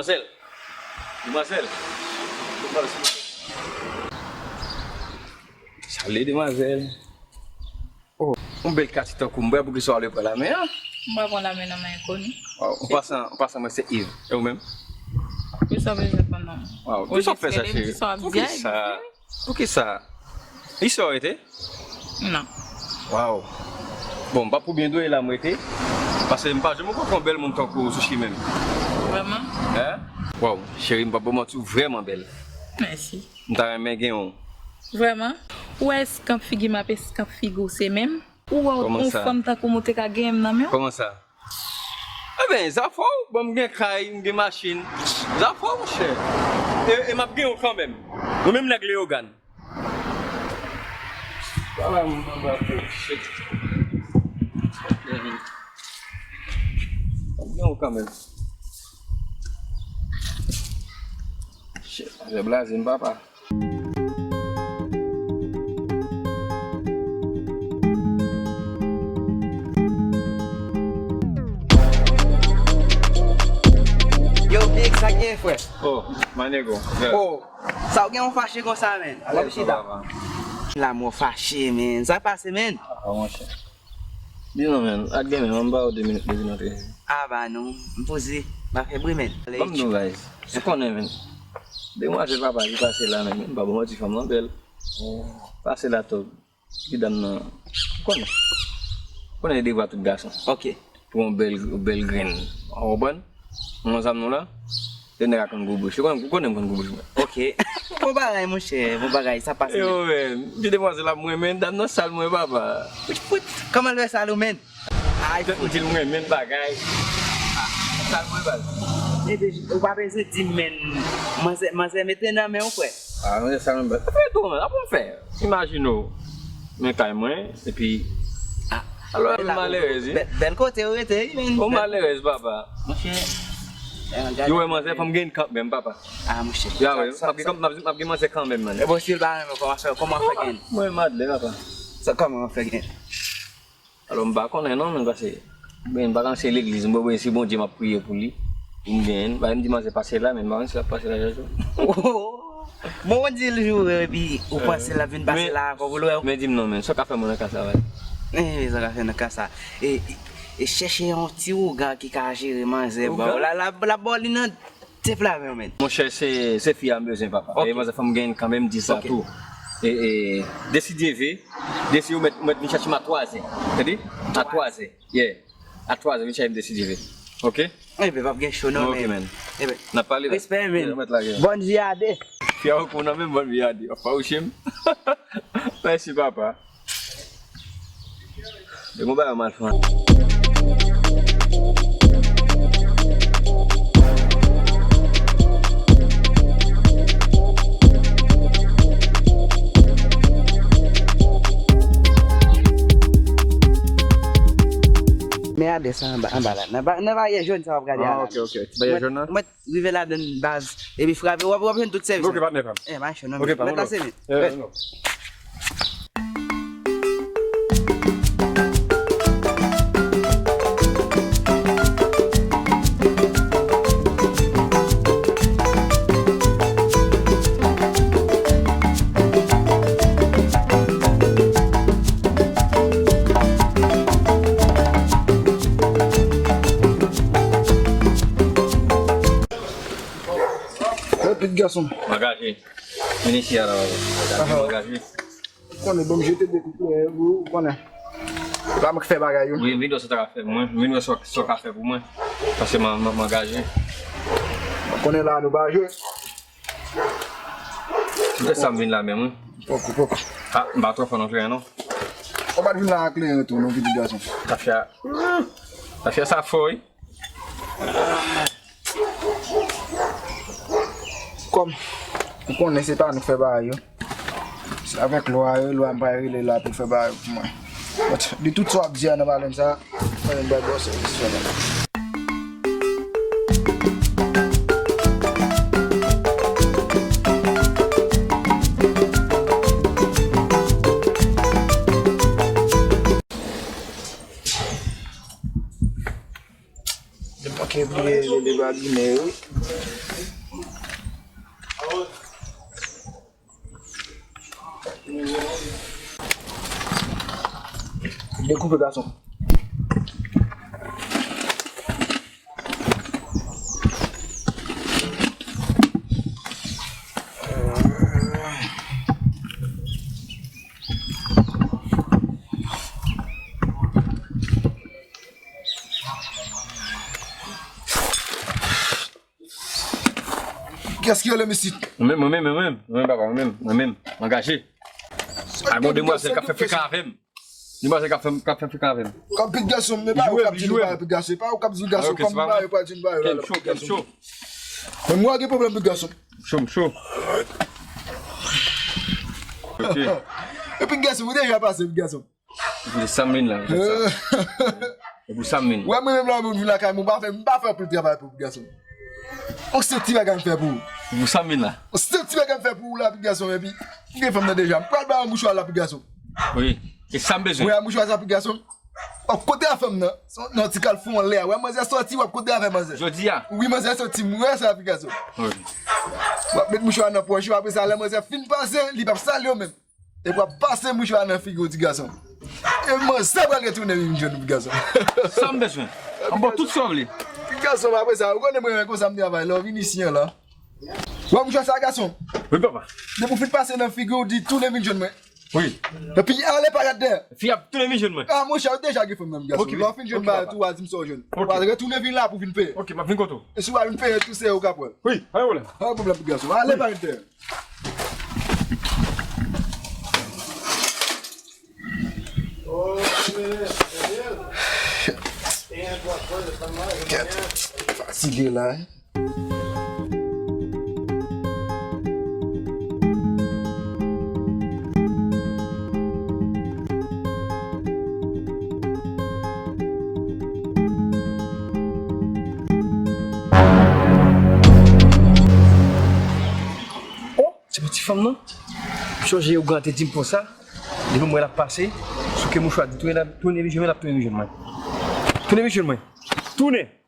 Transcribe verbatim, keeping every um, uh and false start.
Demwazèl. Demwazèl. Salye, demwazèl. Oh, yon bèl kati tankou m, bwè, poukisa w ale pran lamen an? M pa pran lamen nan men enkoni. Waw, an pasan, an pasan, mwen se Yves. E ou menm? Poukisa w bezwen konn non m? Waw, poukisa w fè sa, cheri? Poukisa w ap di a? Poukisa? Poukisa? Isi w rete? Non. Waw. Bon, m pa pou byen dwe la m rete. Paske m pa janm rankontre yon bèl moun tankou w sou chimen m. Vrèman? Hein? Waw, cheri, m p ap ba w manti, ou vrèman bèl. Mèsi. M ta renmen gen yon. Vrèman? Ou wè eskanp figi m ap eskanp figi w se menm? Ou wè yon fanm tankou m ou te ka genyen m nan men w? Kòman sa? Kòman sa? Eben, zafè w, bon, m gen kay, m gen machin. Zafè w, monchè. E, e m ap gen w kanmenm. Ou menm nèg Leyogàn. Travay moun nan ba fè shit. M ap gen w kanmenm. Shit, afè blaze m, papa. Yo, Big, sa k gen, frè? Oh, my nigga, yeah. Oh, sa w gen w fache konsa, men? W ap chita. La, mwen fache, men. Sa k pase, men? Ah, monchè. Di non, men. Ak gen, men. Ban m ba w de minit pou vin antre. Ah, ba non. M poze. M pa fè bri, men. Ban m nou, guys. Ou konnen, men. Demwazèl papa ki pase la, men. M pa ba w manti, fanm lan bèl. Pase la, top. Ti dam nan, ou konnen. Ou konnen devwa tout gason. Ok. Pou yon bèl, bèl grenn. Ou konprann? Mwen zam nou la, de nèg a konn gwo bouch. Ou konnen, ou konnen m konn gwo bouch mwen. Ok. Bon bagay, monchè, bon bagay, sa pase. Yo, men, ti demwazèl ap mwen, men dam nan sal mwen, papa. Fout, fout. Kòman l fè sal ou, men? Ay, fout. Di l mwen, men bagay. Ah, sal mwen, baz. Epi, ou pa bezwen di m, men, manzè, manzè mete nan men w, frè. Ah, manzè sal mwen, baz. Fè tou, men, apre m fè. Imajine w, men kay mwen, epi. Ah, alò, malerèz, wi. Bèl, bèl kote ou rete, wi, men. Ou malerèz, papa. Monchè. Yo wè manzè, fò m gen kanmenm, papa. Ah, monchè. Ya, wi, m ap gen, m ap gen manzè kanmenm, man. E bon, si l pa renmen, kòman fè, kòman fè gen? Mwen, madle, papa. Sa, kòman fè gen? Alò, m pa konnen, non, men, paske, men, m pa konnen se legliz, m pa konnen se Bondye m ap priye pou li, pou m genyen. Bagay m di manzè pase la, men m pa konn si l ap pase la, Jajou. Bon, ou di l joure, epi ou panse l ap vin pase la ankò pou l wè w. Men di m non, men, sa w ka fè mwen nan ka sa, wi. Eh, sa w ka fè nan ka sa. E, e, e chèche yon ti ougan ki ka jere manzè, ba w. Ougan? La, la, la, ba w li nan tep la, men, men. Monchè, se, se fi a m bezwen, papa. Ok. E manzè, fò m genyen kanmenm, di sa tou. E, e, de si Dye ve, de si ou mèt, ou mèt vin chèche m a twazè. Tande? A twazè. Yeah. A twazè, vin chèche m de si Dye ve. Ok? Enben, p ap gen cho non, men. Ok, men. Enben. N ap pale la. Respè, men. Yeah, mèt la, yeah. Bòn vi a de. Fi a ou konnen menm bòn vi a de. W ap fawouche m. Mèsi, papa. Yo, bon bagay, m al fè. Men a desann anba, anba la. Nan ba-, nan baryè jòn sa w ap gade a la. Ah, ok, ok. Ti baryè jòn nan? Mwen, mwen rive ladann baz. Epi frape, w ap, w ap jwenn tout sèvis la. Ok, patnè pa m. Eh, machin nan. Ok, pa m. Mèt la se vit. Eh, non. Rapid, gason. Angaje. Vin isi a la, baba. Angaje, angaje. Ou konnen, bon, m jete de kout men, ou konnen. E pa mwen k fè bagay yo. Wi, m vin wè sa w ta ka fè pou mwen. M vin wè sa w, sa w ka fè pou mwen. Paske m, m, m angaje. Ou konnen la, nou pa jwe. Se sa m vin la menm, wi. Poko, poko. Ah, m pa twò fò nan kleren, non. Ou pa t vin la ak kleren tou, non, pitit gason. Tafya. Tafya sa fò, wi. Kòm ou konnen se pa nou k fè bagay yo. Se avèk lwa yo, lwa m pa rele la pou fè bagay pou mwen. But, de tout sa w ap di a nan pale m sa, mwen menm bay bò sèvis fè bagay. Depi ke bliye rele bagine wi. Dekoupe gason. Kiyès ki rele m isit? Mwen menm, mwen menm, mwen menm, mwen menm, papa, mwen menm, mwen menm, angaje. A gon demwazèl k ap fè frekan avè m. Demwazèl k ap fè, k ap fè frekan avè m. Kòm pitit gason m, men pa ou k ap di nou bagay pitit gason, e pa ou k ap di pitit gason, kòm m pa yo pral di nou bagay la, pitit gason. Men mwen gen pwoblèm pitit gason. M cho, m cho. Ok. E pitit gason, ou deja pase pitit gason. Se sa m vin la, se sa. E pou sa m vin. Wè mwen menm la, mwen vin lakay mwen, m pa fè, m pa fè anpil travay pou pitit gason. On sèl ti bagay m fè pou ou. E pou sa m vin la. On sèl ti bagay m fè pou ou la, pitit gason, epi m gen fanm nan deja. M pral ba yon mouchwa la, pitit gason. Wi, se sa m bezwen. Wè mouchwa sa, pitit gason. W ap kote a fanm nan. Nan ti kal fou anlè a. Wè manzè sòti, w ap kote avè manzè. Jodi a. Wi, manzè sòti, m wè sa, pitit gason. Wi. W ap met mouchwa nan pòch ou, apre sa, lè manzè fin pase, li p ap salye w menm. Epi w ap pase mouchwa nan figi w, ti gason. E manzè pral retounen vin jwenn ou, ti gason. Sa m bezwen. An bon, tout sa w vle. Ti gason, apre sa, ou konnen mwen menm konsa m travay, lè w vin isi an la. Wè mouchwa sa, gason. Wi, papa. Depi w fin pase nan figi w, di tounen vin jwenn mwen. Wi. Epi ale parèt dèyè. Fi ap tounen vin jwenn mwen. A, monchè, ou deja gen fanm nan, ti gason. Ok, lè w fin jwenn bagay tou, w a di m sa w jwenn. Ok. W a retounen vin la pou vin peye. Ok, m ap vin kote w. E si w pa vin peye tou, se ou k ap wè l. Wi, pa gen pwoblèm. Pa gen pwoblèm, ti gason. Ale parèt dèyè. Kèt. Fatige la, hein. Oh, se pou ti fanm nan? M chonje ougan te di m konsa. Depi m wè l ap pase, souke mouchwa di tounen, tounen vin jwenn mwen, l ap tounen vin jwenn mwen. Tounen vin jwenn mwen. Tounen!